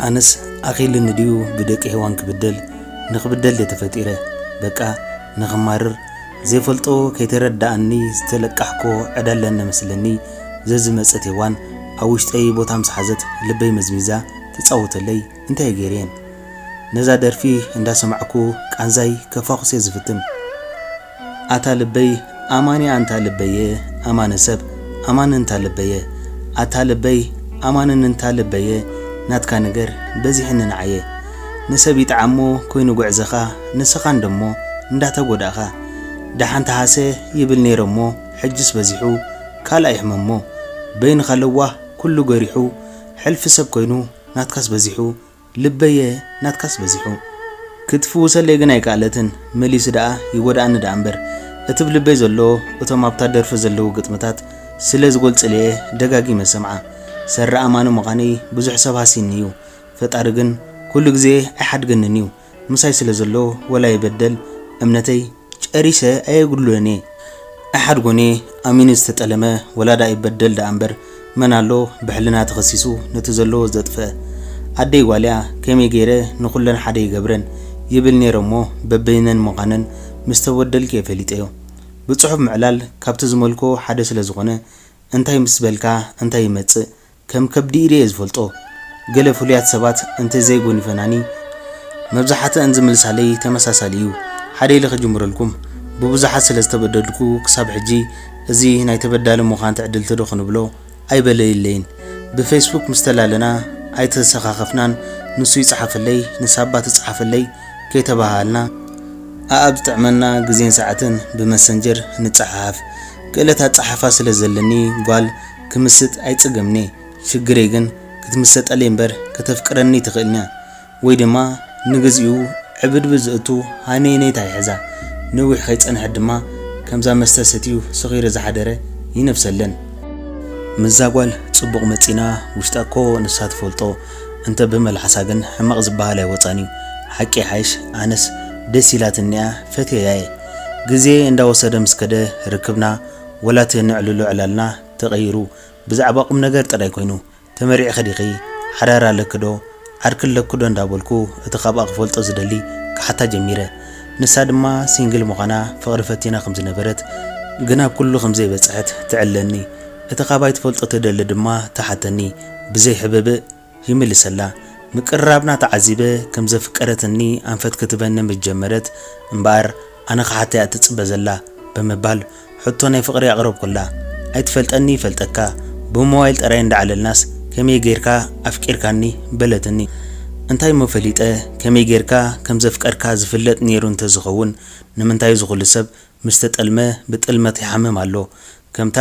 ኣነስ ኣኺልኒ ድዩ ብደቂ ሄዋን ክብደል? ንኽብደል ድየ ተፈጢረ? በቃ ንኽማርር ዘይፈልጦ ከይተረዳኣኒ ዝተለቃሕኮ ዕዳ ኣለኒ መስለኒ። ዘዝመጸት ሄዋን ኣብ ውሽጠይ ቦታ ምስ ሓዘት ልበይ መዝሚዛ ትጻወተለይ እንታይ ገይረየን? ነዛ ደርፊ እንዳሰማዕኩ ቃንዛይ ከፋኹስ እየ ዝፍትን። ኣታ ልበይ ኣማኒ ኣንታ ልበየ ኣማኒ ሰብ ኣማኒ እንታ ልበየ ኣታ ልበይ ኣማንን እንታ ልበየ ናትካ ነገር በዚሕኒ ንዓየ ንሰብ ይጥዓሞ ኮይኑ ጉዕዘኻ ንስኻ እንደሞ እንዳተጎዳእኻ ደሓን ተሃሰ ይብል ነይረ እሞ ሕጅስ በዚሑ ካልኣይ ሕመሞ በይንኻ ለዋህ ኩሉ ገሪሑ ሕልፊ ሰብ ኮይኑ ናትካስ በዚሑ ልበየ ናትካስ በዚሑ ክትፍውሰለይ ግን ኣይከኣለትን መሊሱ ደኣ ይጎድኣኒ ደኣ እምበር እቲ ብልበይ ዘሎ እቶም ኣብታ ደርፊ ዘለዉ ግጥምታት ስለ ዝጎልጽለየ ደጋጊመ ሰምዓ ሰሪ ኣማኒ ምዃነይ ብዙሕ ሰብ ሃሲኒ እዩ ፈጣሪ ግን ኩሉ ግዜ ኣይሓድገንን እዩ ምሳይ ስለ ዘሎ ወላ ይበደል እምነተይ ጨሪሰ ኣየጉድሎን እየ ኣይሓድጎን እየ ኣሚኑ ዝተጠለመ ወላ ደኣ ይበደል ደኣ እምበር መን ኣሎ ብሕልና ተኸሲሱ ነቲ ዘለዎ ዘጥፍአ ኣደይ ጓል እያ ከመይ ገይረ ንኹለን ሓደ ይገብረን ይብል ነይረ እሞ በበይነን ምዃነን ምስ ተበደልኩ እየ ፈሊጠዮ ብጽሑፍ ምዕላል ካብቲ ዝመልኮ ሓደ ስለ ዝኾነ እንታይ ምስ በልካ እንታይ ይመጽእ ከም ከብዲ ኢደ እየ ዝፈልጦ። ገለ ፍሉያት ሰባት እንተዘይጎኒፈናኒ መብዛሕትአን ዝምልሳለይ ተመሳሳሊ እዩ። ሓደ ኢለ ክጅምረልኩም። ብብዙሓት ስለ ዝተበደልኩ ክሳብ ሕጂ እዚ ናይ ተበዳሊ ምዃን ትዕድልቲ ዶ ክንብሎ ኣይበለይለይን። ብፌስቡክ ምስ ተላለና ኣይተሰኻኸፍናን ንሱ ይጽሓፈለይ ንሳ እባ ትጽሓፈለይ ከይተባሃሃልና ኣኣብ ዝጥዕመና ግዜን ሰዓትን ብመሰንጀር ንጸሓሓፍ። ክእለት ኣጸሓሕፋ ስለ ዘለኒ ጓል ክምስጥ ኣይጽገምን'የ። ሽግረይ ግን ክትምሰጠለይ እምበር ከተፍቅረኒ ኣይትኽእልን'ያ። ወይ ድማ ንግዚኡ ዕብድብድ ዘእቱ ሃነይነይታ ይሕዛ። ነዊሕ ከይጸንሐት ድማ ከምዛ መስተ ሰትዩ ሰኺሩ ዝሓደረ ይነብሰለን። ምስዛ ጓል ጽቡቕ መጺና ውሽጣ እኮ ንሳ ትፈልጦ እንተ ብመልሓሳ ግን ሕማቕ ዝበሃል ኣይወጻን'ዩ። ሓቂ ይሓይሽ ኣነስ ደስ ኢላትኒ'ያ ፈትየያ'የ። ግዜ እንዳወሰደ ምስ ከደ ርክብና ወላ እቲ ነዕልሎ ዕላልና ተቐይሩ ብዛዕባ ቁምነገር ጥራይ ኮይኑ። ተመሪዕኺ ዲኺ? ሓዳር ኣለኪ ዶ? ዓርኪ ኣለኪ ዶ እንዳበልኩ እቲ ካብኣ ክፈልጦ ዝደሊ ክሓታ ጀሚረ። ንሳ ድማ ሲንግል ምዃና ፍቕሪ ፈቲና ከም ዝነበረት ግን ኣብ ኩሉ ከም ዘይበጽሐት ትዕለኒ። እቲ ካባይ ትፈልጦ ትደሊ ድማ ትሓተኒ። ብዘይ ሕብእብእ ይምልሰላ። ምቅርራብና ተዓዚበ ከም ዘፍቀረትኒ ኣንፈት ክትበኒ ምስ ጀመረት እምበኣር ኣነ ክሓተያ ትጽበ ዘላ ብምባል ሕቶ ናይ ፍቕሪ ኣቕረብኩላ። ኣይትፈልጠኒ ይፈልጠካ፣ ብሞባይል ጥራይ እንዳዓለልናስ ከመይ ጌርካ ኣፍቂርካኒ በለትኒ። እንታይ እሞ ፈሊጠ ከመይ ጌርካ ከም ዘፍቀርካ ዝፍለጥ ኔሩ እንተዝኸውን ንምንታይ እዚ ኹሉ ሰብ ምስ ተጠልመ ብጥልመት ይሓምም ኣሎ። ከምታ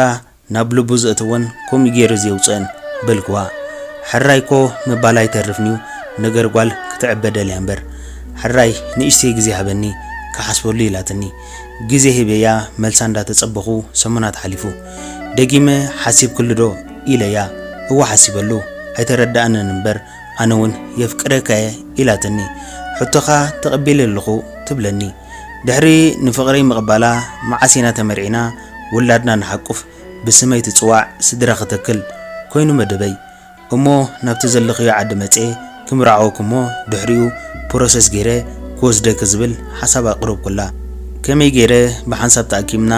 ናብ ልቡ ዘእተወን ከምኡ ገይሩ ዘየውጽእን በልክዋ። ሕራይ እኮ ምባል ኣይተርፍን'ዩ ነገር ጓል ክትዕበ ደልያ እምበር። ሕራይ ንእሽተይ ግዜ ሃበኒ ክሓስበሉ ኢላትኒ። ግዜ ሂበያ መልሳ እንዳተጸበኹ ሰሙናት ሓሊፉ። ደጊመ ሓሲብክሉ ዶ ኢለያ። እወ ሓሲበሉ ኣይተረድኣንን እምበር ኣነ እውን የፍቅረካ'የ ኢላትኒ። ሕቶኻ ተቐቢለ ኣለኹ ትብለኒ። ድሕሪ ንፍቕረይ ምቕባላ መዓስ ኢና ተመርዒና ውላድና ንሓቁፍ ብስመይ ትጽዋዕ ስድራ ክተክል ኮይኑ መደበይ። እሞ ናብቲ ዘለኽዮ ዓዲ መጽየ ክምርዓወኪ እሞ ድሕሪኡ ፕሮሰስ ገይረ ክወስደኪ ዝብል ሓሳብ ኣቕረብኩላ። ከመይ ገይረ ብሓንሳብ ተኣኪብና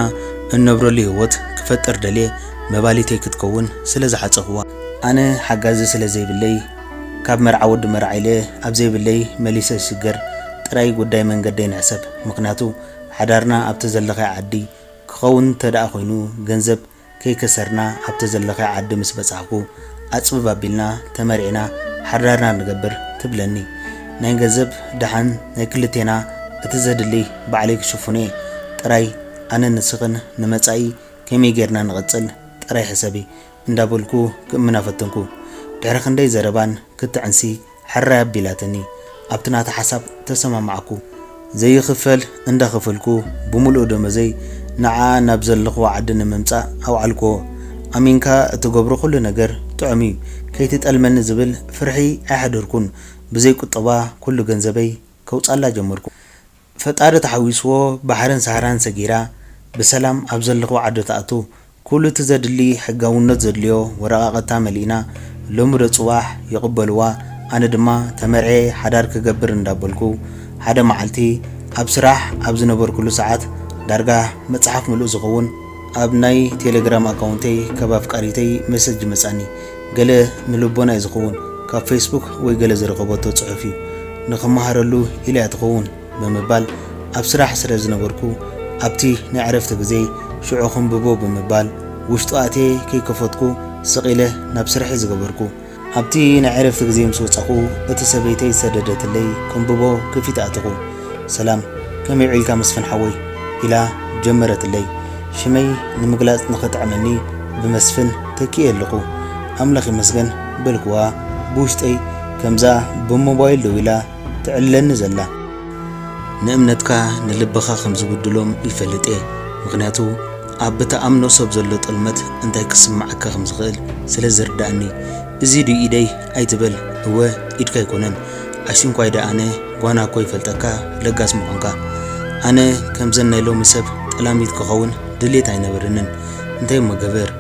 እነብረሉ ህይወት ክፈጥር ደልየ መባሊተይ ክትከውን ስለ ዝሓጸኽዋ። ኣነ ሓጋዚ ስለ ዘይብለይ ካብ መርዓ ወዲ መርዓ ኢለ ኣብ ዘይብለይ መሊሰ ዝሽገር ጥራይ ጉዳይ መንገደይ ንሕሰብ። ምኽንያቱ ሓዳርና ኣብቲ ዘለኻዮ ዓዲ ክኸውን እንተደኣ ኮይኑ ገንዘብ ከይከሰርና ኣብቲ ዘለኻዮ ዓዲ ምስ በጻሕኩ ኣጽብብ ኣቢልና ተመርዒና ሓዳርና ንገብር ትብለኒ። ናይ ገንዘብ ደሓን ናይ ክልቴና እቲ ዘድሊ ባዕለይ ክሽፍኖ እየ። ጥራይ ኣነን ንስኽን ንመጻኢ ከመይ ጌርና ንቕጽል ጥራይ ሕሰቢ እንዳበልኩ ክእምና ፈተንኩ። ድሕሪ ክንደይ ዘረባን ክትዕንሲ ሕራይ ኣቢላትኒ። ኣብቲ ናታ ሓሳብ ተሰማማዕኩ። ዘይኽፈል እንዳኸፈልኩ ብምሉእ ደሞዘይ ንዓኣ ናብ ዘለኽዋ ዓዲ ንምምጻእ ኣውዓልክዎ። ኣሚንካ እትገብሮ ኩሉ ነገር ጥዑም እዩ። ከይትጠልመኒ ዝብል ፍርሒ ኣይሓደርኩን። ብዘይ ቁጠባ ኩሉ ገንዘበይ ከውጻላ ጀመርኩ። ፈጣሪ ተሓዊስዎ ባሕርን ሳህራን ሰጊራ ብሰላም ኣብ ዘለኽዎ ዓዲ ትኣቱ። ኩሉ እቲ ዘድሊ ሕጋውነት ዘድልዮ ወረቓቕታ መሊእና ሎሚ ዶ ጽባሕ ይቕበልዋ ኣነ ድማ ተመርዕየ ሓዳር ክገብር እንዳበልኩ ሓደ መዓልቲ ኣብ ስራሕ ኣብ ዝነበርኩሉ ሰዓት ዳርጋ መጽሓፍ ምሉእ ዝኸውን ኣብ ናይ ቴሌግራም ኣካውንተይ ካብ ኣፍቃሪተይ ሜሰጅ መጻኒ። ገለ ንልቦናይ ዝኸውን ካብ ፌስቡክ ወይ ገለ ዝረኸበቶ ጽሑፍ እዩ። ንኽመሃረሉ ኢለያ ትኸውን ብምባል ኣብ ስራሕ ስለ ዝነበርኩ ኣብቲ ናይ ዕረፍቲ ግዜ ሽዑ ክንብቦ ብምባል ውሽጡ ኣትየ ከይከፈትኩ ስቕ ኢለ ናብ ስርሐይ ዝገበርኩ። ኣብቲ ናይ ዕረፍቲ ግዜ ምስ ወጻኹ እቲ ሰበይተይ ዝሰደደትለይ ክንብቦ ክፊት ኣተኹ። ሰላም፣ ከመይ ውዒልካ መስፍን ሓወይ? ኢላ ጀመረትለይ። ሽመይ ንምግላጽ ንኽጥዕመኒ ብመስፍን ተኪኤ ኣለኹ። ኣምላኽ ይመስገን በልክዋ ብውሽጠይ ከምዛ ብሞባይል ደዊላ ትዕልለኒ ዘላ። ንእምነትካ ንልብኻ ከም ዝጉድሎም ይፈልጥ እየ፣ ምኽንያቱ ኣብ ብትኣምኖ ሰብ ዘሎ ጥልመት እንታይ ክስምዓካ ከም ዝኽእል ስለ ዝርድኣኒ። እዚ ድዩ ኢደይ ኣይትበል፣ እወ ኢድካ ኣይኮነን። ኣሽንኳይ ደኣ ኣነ ጓና እኮ ይፈልጠካ ለጋስ ምዃንካ። ኣነ ከምዘን ናይ ሎሚ ሰብ ጠላሚት ክኸውን ድሌት ኣይነበረንን። እንታይ እሞ ገበር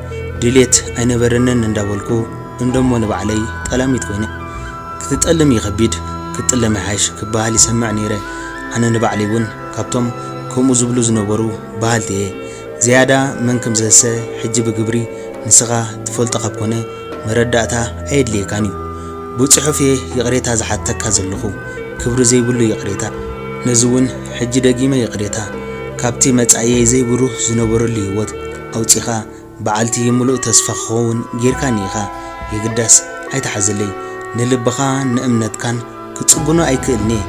ድሌት ኣይነበረንን እንዳበልኩ እንደሞ ንባዕለይ ጠላሚት ኮይነ። ክትጠልም እዩ ከቢድ፣ ክትጥለም ይሓይሽ ክበሃል ይሰምዕ ነይረ። ኣነ ንባዕለይ እውን ካብቶም ከምኡ ዝብሉ ዝነበሩ በሃልቲ እየ። ዝያዳ መን ከም ዘህሰ ሕጂ ብግብሪ ንስኻ ትፈልጦ ካብ ኮነ መረዳእታ ኣየድልየካን እዩ። ብጽሑፍ እየ ይቕሬታ ዝሓተካ ዘለኹ፣ ክብሪ ዘይብሉ ይቕሬታ። ነዚ እውን ሕጂ ደጊመ ይቕሬታ፣ ካብቲ መጻኢየይ ዘይብሩህ ዝነበረሉ ህይወት ኣውጺኻ በዓልቲ ምሉእ ተስፋ ክኸውን ጌርካኒ ኢኻ። የግዳስ ኣይትሓዘለይ፣ ንልብኻ ንእምነትካን ክጽግኖ ኣይክእልን እየ።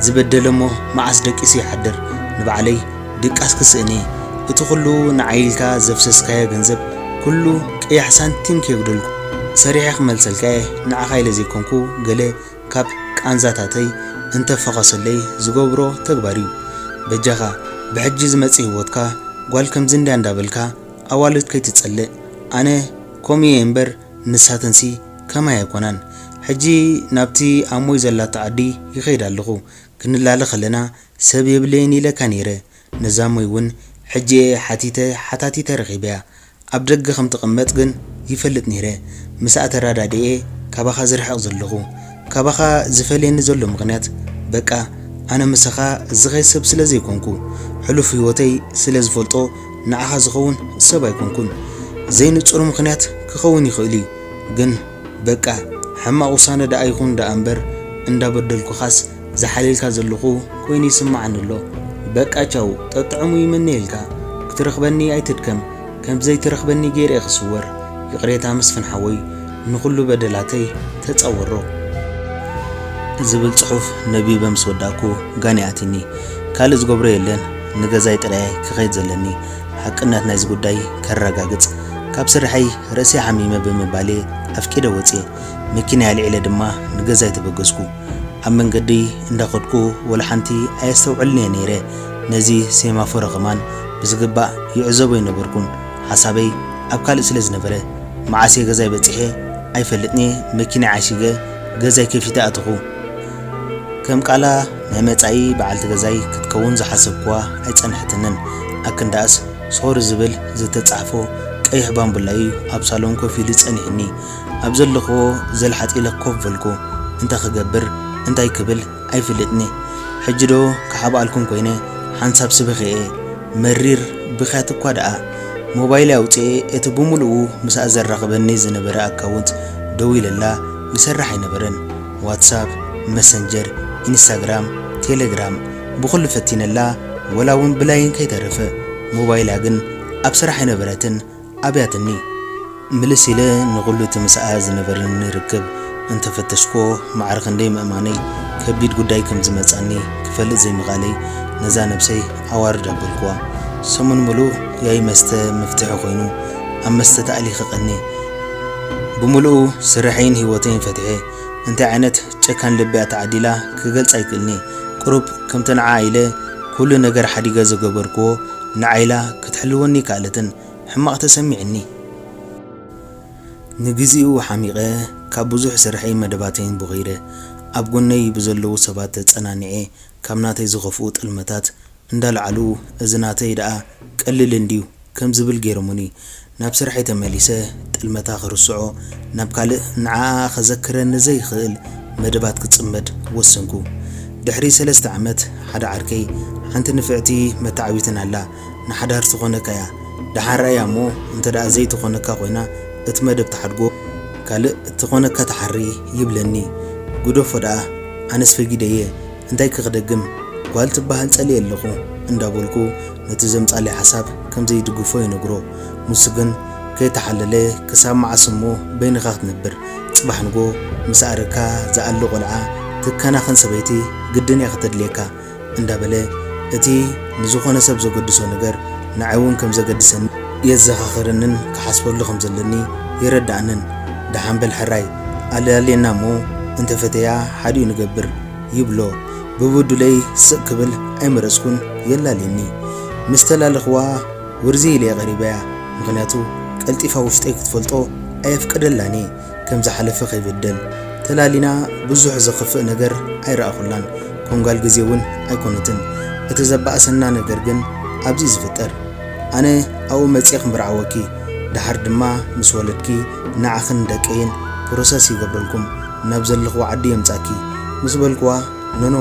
ዝበደለ እሞ መዓስ ደቂሱ ይሓድር፣ ንባዕለይ ድቃስ ክስእን እየ። እቲ ኩሉ ንዓይ ኢልካ ዘፍሰስካዮ ገንዘብ ኩሉ ቀያሕ ሳንቲም ከየጉደልኩ ሰሪሐ ክመልሰልካ እየ። ንዓኻ ኢለ ዘይኮንኩ ገለ ካብ ቃንዛታተይ እንተፈኸሰለይ ዝገብሮ ተግባር እዩ። በጃኻ ብሕጂ ዝመጽእ ህይወትካ ጓል ከምዚ እንድያ እንዳበልካ ኣዋልድ ከይትጸልእ። ኣነ ከምኡ እየ እምበር ንሳተንሲ ከማይ ኣይኮናን። ሕጂ ናብቲ ኣሞይ ዘላቶ ዓዲ ይኸይድ ኣለኹ። ክንላለ ከለና ሰብ የብለይን ኢለካ ነይረ። ነዛ ኣሞይ እውን ሕጂ እየ ሓቲተ ሓታቲተ ረኺበያ። ኣብ ደገ ከም ትቕመጥ ግን ይፈልጥ ነይረ። ምስኣ ተረዳዲኤ ካባኻ ዝርሕቕ ዘለኹ። ካባኻ ዝፈልየኒ ዘሎ ምኽንያት በቃ ኣነ ምሳኻ ዝኸይድ ሰብ ስለ ዘይኮንኩ፣ ሕሉፍ ህይወተይ ስለ ዝፈልጦ ንዓኻ ዝኸውን ሰብ ኣይኮንኩን። ዘይንጹር ምኽንያት ክኸውን ይኽእል እዩ፣ ግን በቃ ሕማቕ ውሳነ ደኣ ይኹን ደኣ እምበር እንዳበደልኩኻስ ዝሓልየልካ ዘለኹ ኮይኑ ይስምዓኒ ኣሎ። በቃ ቻው፣ ጠጥዕሙ ይምነየልካ። ክትረኽበኒ ኣይትድከም፣ ከም ዘይትረኽበኒ ገይረ እየ ክስወር። ይቕሬታ መስፍን ሓወይ፣ ንኹሉ በደላተይ ተጸወሮ። ዝብል ጽሑፍ ነቢበ ምስ ወዳእኩ ጋን ኣትዩኒ። ካልእ ዝገብሮ የለን፣ ንገዛይ ጥራይ ክኸይድ ዘለኒ። ሓቅነት ናይዚ ጉዳይ ከረጋግጽ ካብ ስርሐይ ርእሰይ ሓሚመ ብምባል ኣፍቂደ ወጽየ። መኪናይ ኣልዒለ ድማ ንገዛይ ተበገስኩ። ኣብ መንገዲ እንዳኸድኩ ወላ ሓንቲ ኣየስተውዕልን እየ ነይረ። ነዚ ሴማፎረ ከማን ብዝግባእ ይዕዘቦ ኣይነበርኩን። ሓሳበይ ኣብ ካልእ ስለ ዝነበረ፣ መዓስ እየ ገዛይ በጺሐ ኣይፈልጥን እየ። መኪናይ ዓሺገ ገዛይ ከፊተ ኣተኹ። ከም ቃላ ናይ መጻኢ በዓልቲ ገዛይ ክትከውን ዝሓሰብኩዋ ኣይጸንሐትንን። ኣክንዳኣስ ሶሪ ዝብል ዝተጻሕፎ ቀይሕ ባምቡላ እዩ ኣብ ሳሎን ኮፍ ኢሉ ጸኒሕኒ። ኣብ ዘለኽዎ ዘልሓጥ ኢለ ኮፍ በልኩ። እንታይ ክገብር እንታይ ክብል ኣይፍልጥኒ። ሕጂ ዶ ክሓብኣልኩም ኮይነ ሓንሳብ ስብኽ እየ። መሪር ብኽያት እኳ ደኣ። ሞባይለይ ኣውጽኤ እቲ ብምሉኡ ምስኣ ዘራኽበኒ ዝነበረ ኣካውንት ደዊለላ ይሰርሕ ኣይነበረን። ዋትሳፕ፣ መሰንጀር፣ ኢንስታግራም፣ ቴሌግራም ብኹሉ ፈቲነላ ወላ እውን ብላይን ከይተረፈ። ሞባይላ ግን ኣብ ስራሕ ኣይነበረትን። ኣብያትኒ። ምልስ ኢለ ንኹሉ እቲ ምስኣ ዝነበረኒ ርክብ እንተፈተሽክዎ፣ ማዕረ ክንደይ ምእማነይ ከቢድ ጉዳይ ከም ዝመጻኒ ክፈልጥ ዘይምኽኣለይ ነዛ ነብሰይ ኣዋርድ ኣበልክዋ። ሰሙን ምሉእ ያይ መስተ መፍትሒ ኮይኑ ኣብ መስተ ተኣሊኸ ቀንየ። ብምሉኡ ስርሐይን ህይወተይን ፈቲሐ። እንታይ ዓይነት ጨካን ልቢ እያ ተዓዲላ ክገልጻ ኣይክእልን'የ። ቁሩብ ከምቲ ንዓኣ ኢለ ኩሉ ነገር ሓዲገ ዝገበርክዎ ንዓይ ኢላ ክትሕልወኒ ኣይከኣለትን። ሕማቕ ተሰሚዕኒ። ንግዚኡ ሓሚቐ ካብ ብዙሕ ስርሐይን መደባተይን ቦኺረ፣ ኣብ ጎነይ ብዘለዉ ሰባት ተጸናኒዐ፣ ካብ ናተይ ዝኸፍኡ ጥልመታት እንዳልዓሉ፣ እዚ ናተይ ደኣ ቀሊል እንድዩ ከም ዝብል ገይሮሙኒ። ናብ ስርሐይ ተመሊሰ፣ ጥልመታ ክርስዖ፣ ናብ ካልእ ንዓኣ ከዘክረኒ ዘይክእል መደባት ክጽመድ ወሰንኩ። ድሕሪ ሰለስተ ዓመት ሓደ ዓርከይ ሓንቲ ንፍዕቲ መተዓቢትን ኣላ፣ ንሓዳር ትኾነካ እያ። ደሓን ርኣያ እሞ እንተ ደኣ ዘይትኾነካ ኮይና እቲ መደብ ትሓድጎ፣ ካልእ ትኾነካ ትሓሪ ይብለኒ። ግደፎ ደኣ፣ ኣነስ ፈጊደየ። እንታይ ክኽደግም፣ ጓል ትበሃል ጸሊኤ ኣለኹ እንዳበልኩ ነቲ ዘምጻለይ ሓሳብ ከም ዘይድግፎ ይነግሮ። ንሱ ግን ከይተሓለለ ክሳብ መዓስ እሞ በይንኻ ክትነብር? ጽባሕ ንጎ ምስ ኣረካ ዝኣሊ ቆልዓ ትከናኸን ሰበይቲ ግድን እያ ከተድልየካ እንዳበለ እቲ ንዝኾነ ሰብ ዘገድሶ ነገር ንዓይ እውን ከም ዘገድሰኒ የዘኻኽረንን ክሓስበሉ ከም ዘለኒ የረድኣንን። ደሓን በል ሕራይ ኣላልየና እሞ እንተፈተያ ሓዲኡ ንገብር ይብሎ። ብብዱለይ ስቕ ክብል ኣይመረጽኩን የላልየኒ። ምስ ተላለኽዋ ውርዚ ኢለ ቀሪበያ፣ ምኽንያቱ ቀልጢፋ ውሽጠይ ክትፈልጦ ኣየፍቅደላን እየ። ከም ዝሓለፈ ከይበደል ተላሊና ብዙሕ ዘኽፍእ ነገር ኣይረኣኹላን። ኮንጋል ግዜ እውን ኣይኮነትን። እቲ ዘባእሰና ነገር ግን ኣብዚ እዩ ዝፍጠር። ኣነ ኣብኡ መጺኤ ክምርዓወኪ፣ ደሓር ድማ ምስ ወለድኪ ንዓኽን ደቀይን ፕሮሰስ ይገብረልኩም፣ ናብ ዘለኽዎ ዓዲ የምጻኪ ምስ በልክዋ፣ ኖኖ፣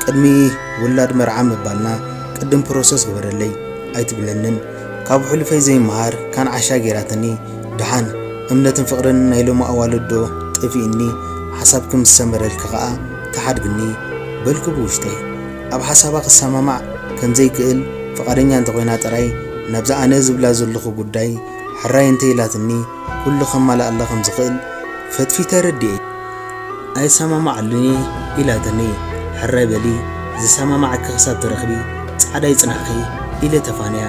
ቅድሚ ውላድ መርዓ ምባልና ቅድም ፕሮሰስ ግበረለይ ኣይትብለንን። ካብ ሕሉፈይ ዘይምሃር ካን ዓሻ ጌራትኒ። ደሓን እምነትን ፍቕርን ናይ ሎሚ ኣዋልድ ዶ ጠፊእኒ? ሓሳብኪ ምስ ሰመረልኪ ኸኣ ትሓድግኒ በልኩ ብውሽጠይ። ኣብ ሓሳባ ክሰማማዕ ከም ዘይክእል ፍቓደኛ እንተኾይና ጥራይ ናብዛ ኣነ ዝብላ ዘለኹ ጉዳይ ሕራይ እንተ ኢላትኒ ኩሉ ከማልኣላ ከም ዝኽእል ፈትፊተ ረዲኤ። ኣይሰማማዓሉን እየ ኢላትኒ። ሕራይ በሊ ዝሰማማዓኪ ክሳብ ትረኽቢ ጻዕዳ ይጽናሕኺ ኢለ ተፋንያ።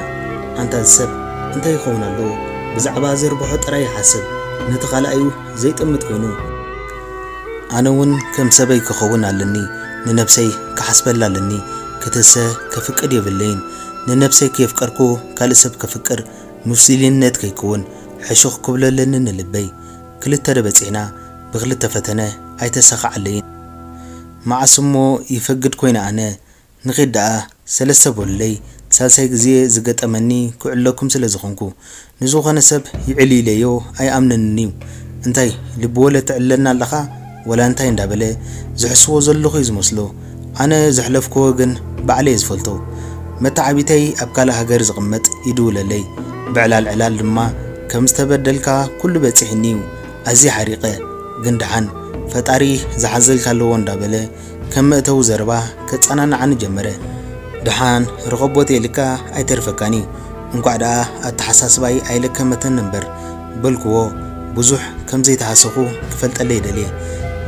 ኣንታ እዚ ሰብ እንታይ ይኸውን ኣለዎ? ብዛዕባ ዘርብሖ ጥራይ ይሓስብ፣ ነቲ ካልኣዩ ዘይጥምት ኮይኑ። ኣነ እውን ከም ሰበይ ክኸውን ኣለኒ፣ ንነብሰይ ክሓስበላ ኣለኒ። ክትሰ ከፍቅድ የብለይን። ንነብሰይ ከየፍቀርኩ ካልእ ሰብ ከፍቅር ምሱልነት ከይከውን ሕሹኽ ክብሎ ኣለኒ ንልበይ። ክልተ ዶ በጺሕና ብክልተ ፈተነ ኣይተሳኻዓለይን። መዓስ እሞ ይፈግድ ኮይነ ኣነ ንኺድ ደኣ ሰለስተ በሉለይ። ሳልሳይ ግዜ ዝገጠመኒ ክዕለኩም ስለ ዝኾንኩ ንዝኾነ ሰብ ይዕልለዮ ኣይኣምነንን እዩ። እንታይ ልቢ ወለድ ትዕልለና ኣለኻ ወላ እንታይ እንዳበለ ዝሕስዎ ዘለኹ እዩ ዝመስሎ። ኣነ ዘሕለፍክዎ ግን ባዕለይ እየ ዝፈልጦ። መተዓቢተይ ኣብ ካልእ ሃገር ዝቕመጥ ይድውለለይ። ብዕላል ዕላል ድማ ከም ዝተበደልካ ኩሉ በጺሕኒ እዩ። ኣዝየ ሓሪቐ። ግን ደሓን ፈጣሪ ዝሓዘልካ ኣለዎ እንዳበለ ከም መእተዊ ዘረባ ከጸናንዓኒ ጀመረ። ደሓን ርኸቦት የልካ ኣይተርፈካን እዩ። እንኳዕ ደኣ ኣተሓሳስባይ ኣይለከመተን እምበር በልክዎ። ብዙሕ ከም ዘይተሃሰኹ ክፈልጠለይ ደልየ።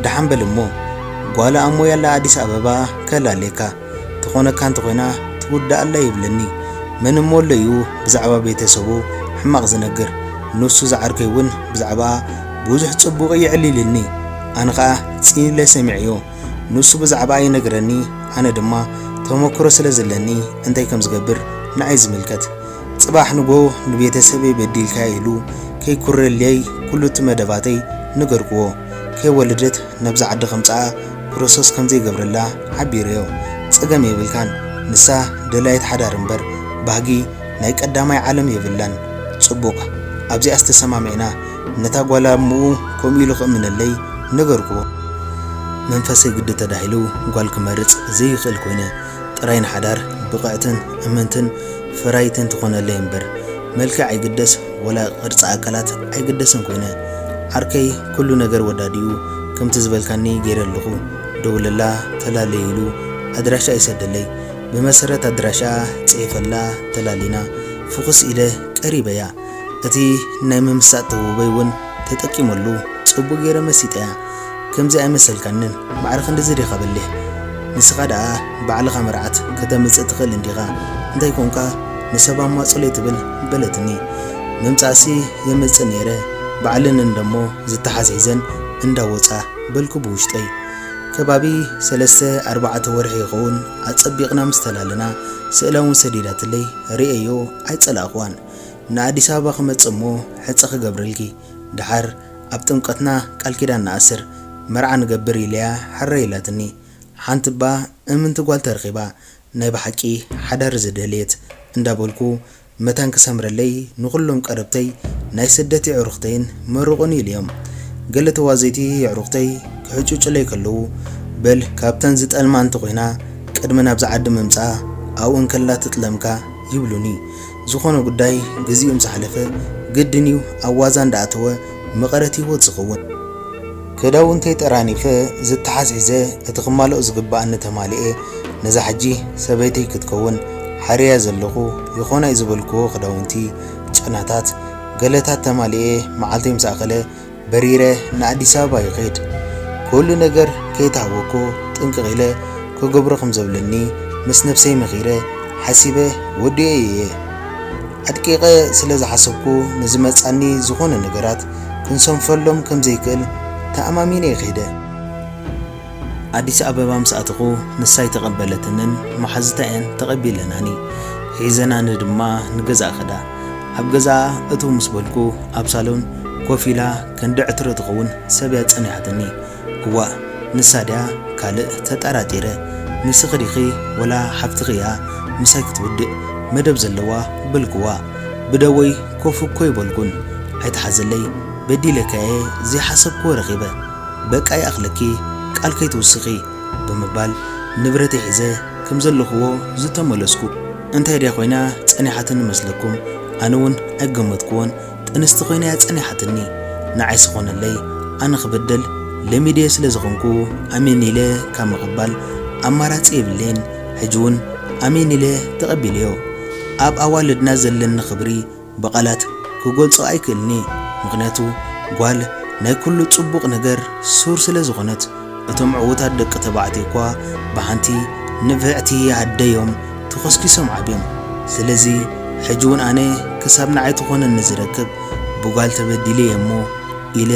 ደሓን በል እሞ ጓል ኣሞይ ኣላ ኣዲስ ኣበባ ከላልየካ። ትኾነካ እንተኾይና ትውዳእ ኣላ ይብለኒ። መን እሞ ኣሎ እዩ ብዛዕባ ቤተሰቡ ሕማቕ ዝነግር? ንሱ ዝዓርከይ እውን ብዛዕባኣ ብዙሕ ጽቡቕ የዕሊልኒ። ኣነ ኸኣ ጽን ኢለ ሰሚዐዮ። ንሱ ብዛዕባኣ ይነግረኒ፣ ኣነ ድማ ተመክሮ ስለ ዘለኒ እንታይ ከም ዝገብር ንዓይ ዝምልከት። ጽባሕ ንጎ ንቤተሰበይ በዲልካዮ ኢሉ ከይኩረለይ ኩሉ እቲ መደባተይ ነገርክዎ። ከይወለደት ናብዚ ዓዲ ከምጽኣ ፕሮሰስ ከም ዘይገብረላ ሓቢረዮ። ጸገም የብልካን፣ ንሳ ደላይት ሓዳር እምበር ባህጊ ናይ ቀዳማይ ዓለም የብላን። ጽቡቕ፣ ኣብዚኣስ ተሰማሚዕና። ነታ ጓል ኣሙኡ ከምኡ ኢሉ ክእምነለይ ነገርክዎ። መንፈሰይ ግዲ ተዳሂሉ ጓል ክመርጽ ዘይኽእል ኮይነ። ጥራይ ንሓዳር ብቕዕትን እምንትን ፈራይትን ትኾነለይ እምበር፣ መልክዕ ኣይግደስ ወላ ቅርጺ ኣካላት ኣይግደስን ኮይነ። ዓርከይ ኩሉ ነገር ወዳዲኡ ከምቲ ዝበልካኒ ገይረ ኣለኹ። ደውለላ ተላለየ ኢሉ ኣድራሻ ይሰደለይ። ብመሰረት ኣድራሻኣ ጽሒፈላ ተላሊና ፍኹስ ኢለ ቀሪበያ። እቲ ናይ ምምሳጥ ተውህቦይ እውን ተጠቂመሉ ጽቡቕ ገይረ መሲጠያ። ከምዚ ኣይመሰልካንን፣ ማዕረ ክንድዚ ዲኻ በሊሕ? ንስኻ ደኣ ባዕልኻ መርዓት ከተምጽእ ትኽእል እንዲኻ፣ እንታይ ኮንካ ንሰብ ኣማጽለይ ትብል በለትኒ። ምምጻእሲ የምጽእ ነይረ፣ ባዕለን እንደሞ ዝተሓዝሒዘን እንዳወጻ በልኩ ብውሽጠይ። ከባቢ ሰለስተ ኣርባዕተ ወርሒ ይኸውን ኣጸቢቕና ምስ ተላለና፣ ስእላ እውን ሰዲዳትለይ ርእየዮ ኣይጸላእኽዋን። ንኣዲስ ኣበባ ክመጽእ እሞ ሕጸ ክገብረልኪ፣ ደሓር ኣብ ጥምቀትና ቃል ኪዳን ንኣስር፣ መርዓ ንገብር ኢለያ ሕራይ ኢላትኒ። ሓንቲ እባ እምንቲ ጓል ተረኺባ፣ ናይ ብሓቂ ሓዳር ዝደልየት እንዳበልኩ መታን ክሰምረለይ ንኹሎም ቀረብተይ ናይ ስደት የዕሩኽተይን መርቑኒ ኢለዮም። ገለ ተዋዘይቲ የዕሩኽተይ ክሕጭጩለይ ከለዉ፣ በል ካብተን ዝጠልማ እንተኾይና ቅድሚ ናብዚ ዓዲ ምምጻኣ ኣብኡ እንከላ ትጥለምካ ይብሉኒ። ዝኾነ ጉዳይ ግዚኡ ምስ ሓለፈ ግድን እዩ ኣብ ዋዛ እንዳኣተወ መቐረት ህይወት ዝኸውን። ክዳውንተይ ጠራኒፈ ዝተሓዝሒዘ እቲ ክማልኦ ዝግብኣኒ ተማሊኤ ነዛ ሕጂ ሰበይተይ ክትከውን ሓርያ ዘለኹ ይኾናይ ዝበልክዎ ክዳውንቲ፣ ጨናታት፣ ገለታት ተማሊኤ መዓልተይ ምስ ኣኸለ በሪረ ንኣዲስ ኣበባ ይኸይድ። ኩሉ ነገር ከይተሃወኮ ጥንቅቕ ኢለ ክገብሮ ከም ዘብለኒ ምስ ነብሰይ መኺረ ሓሲበ ወዲኤ እየ። ኣድቂቐ ስለ ዝሓሰብኩ ንዝመጻኒ ዝኾነ ነገራት ክንሰንፈሎም ከም ዘይክእል ተኣማሚነ ይኸይደ። ኣዲስ ኣበባ ምስ ኣተኹ ንሳ ኣይተቐበለትንን መሓዙታ እየን ተቐቢለናኒ። ሒዘናኒ ድማ ንገዛእ ከዳ። ኣብ ገዛኣ እትው ምስ በልኩ ኣብ ሳሎን ኮፍ ኢላ ክንዲ ዕትሮ ትኸውን ሰብ እያ ጸኒሓትኒ። እዋእ ንሳ ድያ ካልእ ተጠራጢረ። ንስኺ ዲኺ ወላ ሓፍትኺ እያ ምሳይ ክትውድእ መደብ ዘለዋ በልክዋ። ብደወይ ኮፍ እኮ ኣይበልኩን። ኣይትሓዘለይ በዲለካየ ዘይሓሰብክዎ ረኺበ። በቃ ይኣኽለኪ ቃል ከይትውስኺ ብምባል ንብረተይ ሒዘ ከም ዘለኽዎ ዝተመለስኩ። እንታይ ድያ ኮይና ጸኒሓትኒ መስለኩም? ኣነ እውን ኣይገመትክዎን። ጥንስቲ ኮይና እያ ጸኒሓትኒ። ንዓይ ስኾነለይ ኣነ ክበደል ለሚደዮ ስለ ዝኾንኩ ኣሜን ኢለ ካብ ምቕባል ኣማራጺ የብለይን። ሕጂ እውን ኣሜን ኢለ ተቐቢለዮ። ኣብ ኣዋልድና ዘለኒ ክብሪ ብቓላት ክገልጾ ኣይክእልኒ። ምኽንያቱ ጓል ናይ ኩሉ ጽቡቕ ነገር ሱር ስለ ዝኾነት። እቶም ዕዉታት ደቂ ተባዕትዮ እኳ ብሓንቲ ንፍዕቲ ኣደዮም ተኾስኪሶም ዓብዮም። ስለዚ ሕጂ እውን ኣነ ክሳብ ንዓይ ትኾነኒ ዝረክብ ብጓል ተበዲለ እየ እሞ ኢለ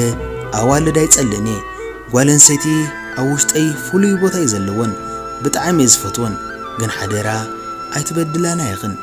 ኣዋልድ ኣይጸልእን እየ። ጓል ኣንስተይቲ ኣብ ውሽጠይ ፍሉይ ቦታ እዩ ዘለወን። ብጣዕሚ እየ ዝፈትወን። ግን ሓደራ ኣይትበድላና ኢኽን።